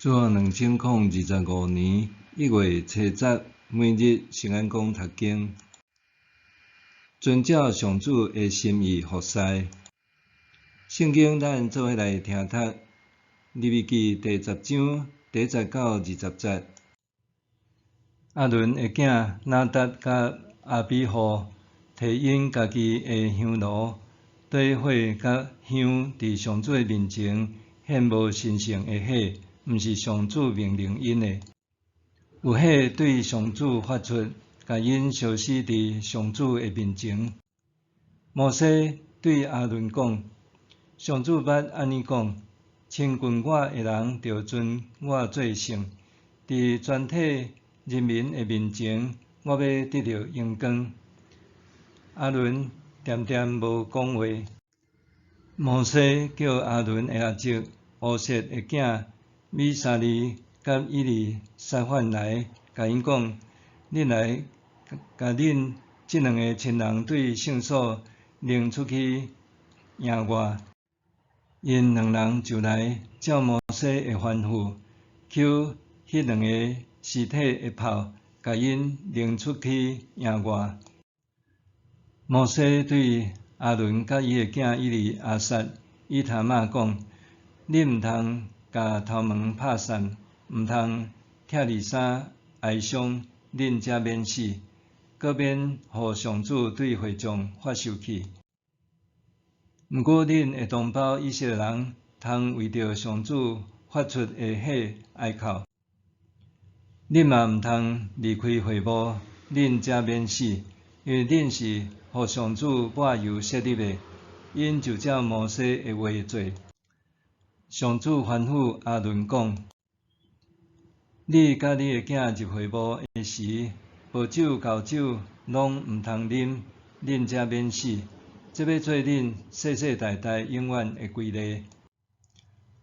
主後2025年1月7日，每日聖安講讀經，遵照上主的心意服侍。聖經咱做伙來聽讀，利未記第十章第一節到20節。亞倫的囝拿答佮亞比戶提𪜶家己的香爐，綴火佮香，佇上主的面前獻無神聖的火，毋是上主命令𪜶的。有火對上主發出，共𪜶燒死佇上主的面前。摩西對亞倫講：上主捌按呢講：親近我的人，著尊我做聖；佇全體人民的面前，我欲得著榮光。亞倫恬恬無講話。摩西叫亞倫的阿叔烏設的囝米沙利佮以利撒反來，共𪜶講：恁來，共恁這兩個親人對聖所拎出去迎我。𪜶兩人就來，照摩西的吩咐，抾彼兩個屍體的泡，共𪜶拎出去迎我。摩西對亞倫佮伊的囝以利亞撒、以他瑪講：恁毋通共頭毛拍散，毋通拆離衫哀傷，恁才免死，閣免予上主對會眾發受氣。毋過恁的同胞以色列人，通為著上主發出的火哀哭。恁嘛毋通離開會幕，恁才免死，因為恁是予上主抹油設立的。𪜶就照摩西的話做。上主吩咐亞倫講：你佮你的囝入會幕的時，無酒厚酒攏毋通啉，恁才免死。這欲做恁世世代代永遠的規例。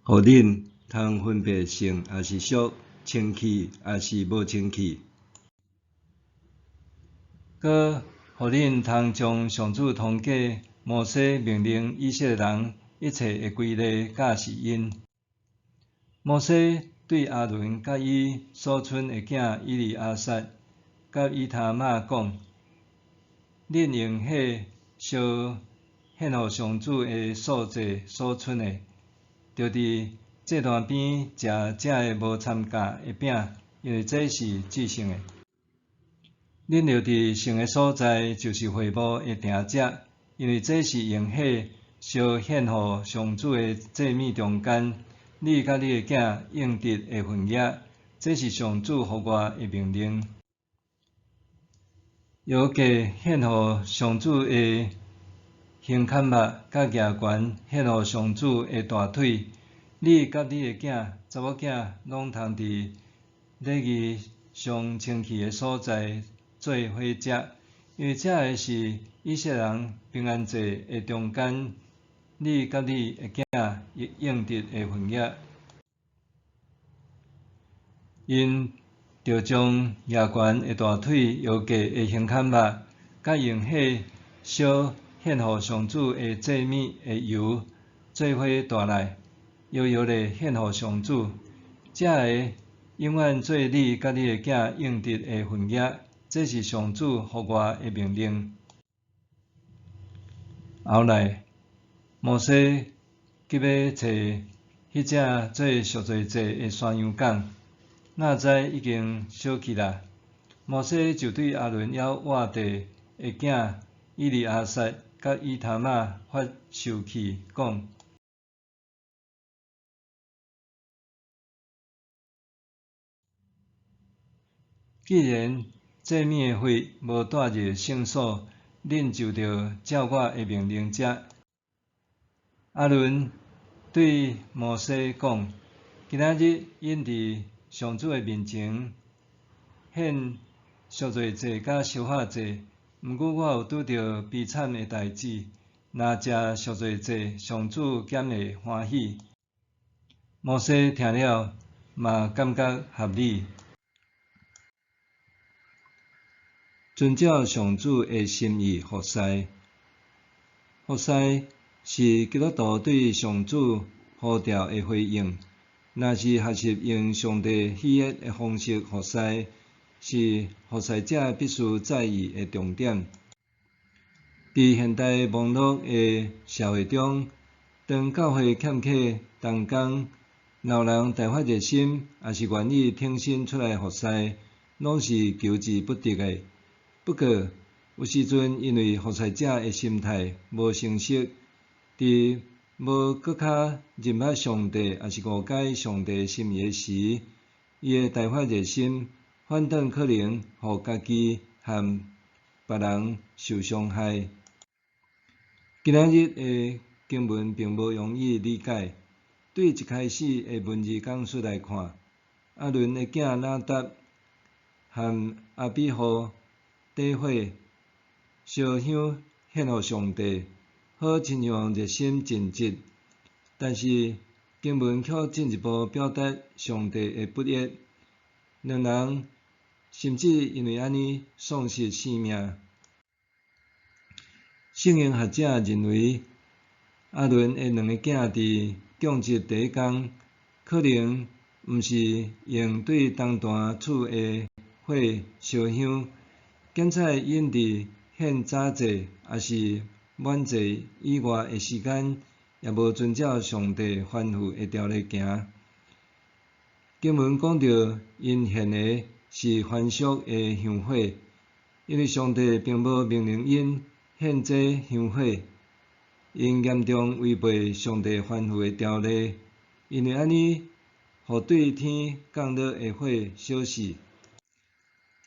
予恁通分別聖抑是俗，清氣抑是無清氣。閣予恁通將上主通過摩西命令以色列人一切的規例教示𪜶。摩西對亞倫佮伊所剩的囝以利亞撒佮以他瑪講：恁用火燒獻予上主的素祭所剩的，著佇祭壇邊食這个無摻酵的餅，因為這是至聖的。恁著佇聖的所在，就是會幕的埕食，因為這是用火燒獻予上主的祭物中間，你佮你的囝應得的份額，這是上主予我的命令。搖架獻予上主的胸坎肉，佮額懸獻予上主的大腿，你佮你的囝、查某囝攏通佇禮儀上清氣的所在做伙食，因為這个是以色列人平安祭的中間，你佮你的囝應得的份額。𪜶著將額懸的大腿、搖架的胸坎肉，佮用火燒獻予上主的祭物的油做伙帶來，搖搖咧獻予上主。這个永遠做你佮你的囝應得的份額，這是上主予我的命令。後來，摩西急欲揣彼隻做贖罪祭的山羊犅，哪知已經燒去啦。摩西就對亞倫猶活著的囝以利亞撒佮以他瑪發受氣，講：既然祭物的血無帶入聖所，恁就著照我的命令食。亞倫對摩西講：今仔日𪜶佇上主的面前獻贖罪祭佮燒化祭，毋過我有拄著悲慘的代誌。若食贖罪祭，上主敢會歡喜？摩西聽了，嘛感覺合理。遵照上主的心意服侍，服侍是基督徒對上主呼召的回應。若是學習用上帝喜悅的方式服侍，是服侍者必須在意的重點。佇現代忙碌的社會中，當教會欠缺同工，若有人大發熱心，抑是願意挺身出來服侍，攏是求之不得的。不過，有時陣因為服侍者的心態無成熟，佇無閣較認捌上帝，抑是誤解上帝心意時，伊的大發熱心，反轉可能予家己和別人受傷害。今仔日的經文並無容易理解。對一開始的文字講述來看，亞倫的囝拿答和亞比戶點火燒香獻予上帝，好親像熱心盡職。但是經文卻進一步表達上帝的不悅，兩人甚至因為按呢喪失性命。聖經學者認為，亞倫的兩个囝佇供職第一工，可能毋是用對銅壇處的火燒香，檢採𪜶佇獻早祭抑是晚祭以外的時間，也無遵照上帝吩咐的條例行。經文講著，𪜶獻的是凡俗的香火，因為上帝並無命令𪜶獻這香火，𪜶嚴重違背上帝吩咐的條例，因為按呢，予對天降落的火燒死。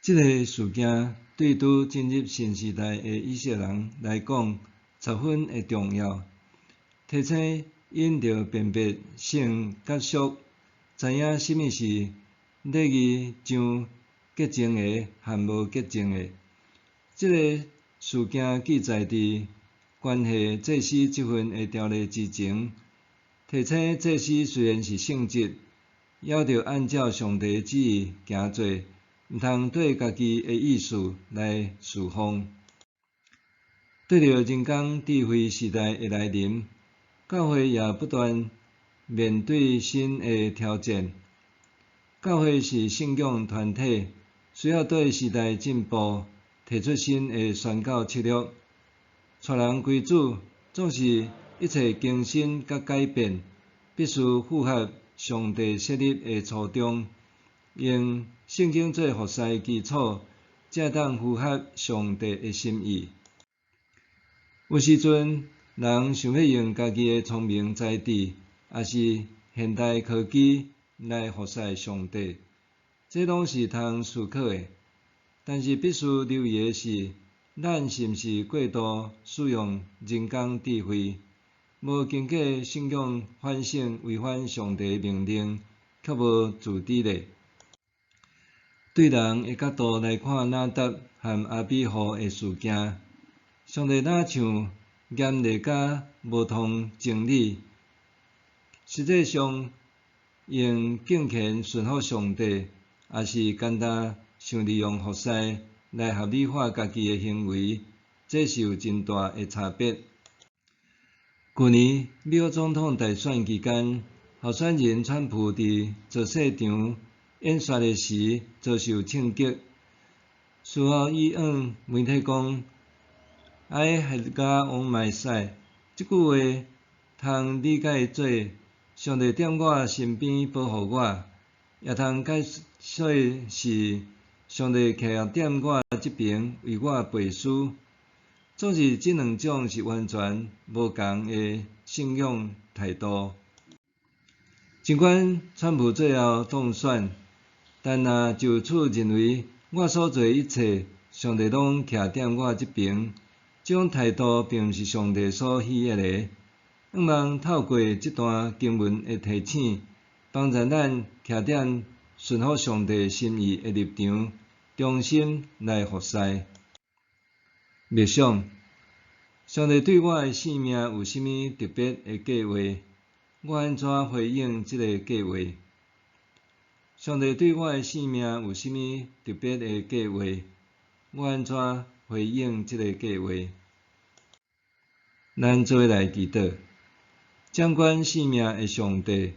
這个事件對拄進入新時代的以色列人來講，十分的重要，提醒𪜶著辨別聖佮俗，知影啥物是禮儀上潔淨的和無潔淨的。這个事件記載佇關係祭司職分的條例之前，提醒祭司雖然是聖職，猶著按照上帝旨意行做，毋通綴家己的意思來事奉。對著人工智慧時代的來臨，教會也不斷面對新的挑戰。教會是信仰團體，需要對時代進步提出新的宣教策略。帶人歸主，總是一切更新佮改變，必須符合上帝設立的初衷，用聖經做服侍基礎，才會當符合上帝的心意。有時陣，人想欲用家己的聰明才智，抑是現代科技來服侍上帝，這攏是通思考的。但是必須留意的是，咱是毋是過度使用人工智慧，無經過信仰反省，違反上帝命令，卻無自知咧？對人的角度來看，拿答和亞比戶的事件，上帝若像嚴厲佮無通情理？實際上，用敬虔順服上帝，抑是簡單想利用服侍來合理化家己的行為，這是有真大的差別。舊年美國總統大選期間，候選人川普佇造勢場演說的時遭受銃擊，事後伊向媒體講：I have God on my side。這句話通理解做上帝佇我身邊保護我，也通解說是上帝徛佇我這邊為我背書。總是這兩種是完全無仝的信仰態度。儘管川普最後當選，但若就此認為我所做一切，上帝攏徛佇我這邊，這種態度並毋是上帝所喜悅的。向望透過這段經文的提醒，幫助咱徛佇順服上帝心意的立場，忠心來服侍。默想，上帝對我的性命有啥物特別的計劃？我按怎回應這个計劃？上帝對我的性命有啥物特別的計劃？我按怎回應這个計劃？咱做伙來祈禱，掌管性命的上帝，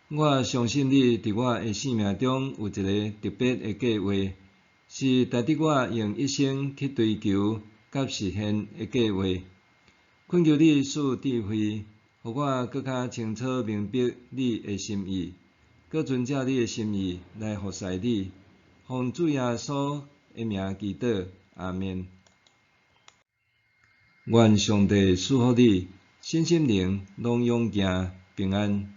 我相信你佇我的生命中有一个特別的計劃，是值得我用一生去追求佮實現的計劃。懇求你賜智慧，予我閣較清楚明白你的心意，閣遵照你的心意來服侍你。奉主耶穌的名祈禱，阿們。願上帝賜福你，身心靈攏勇健平安。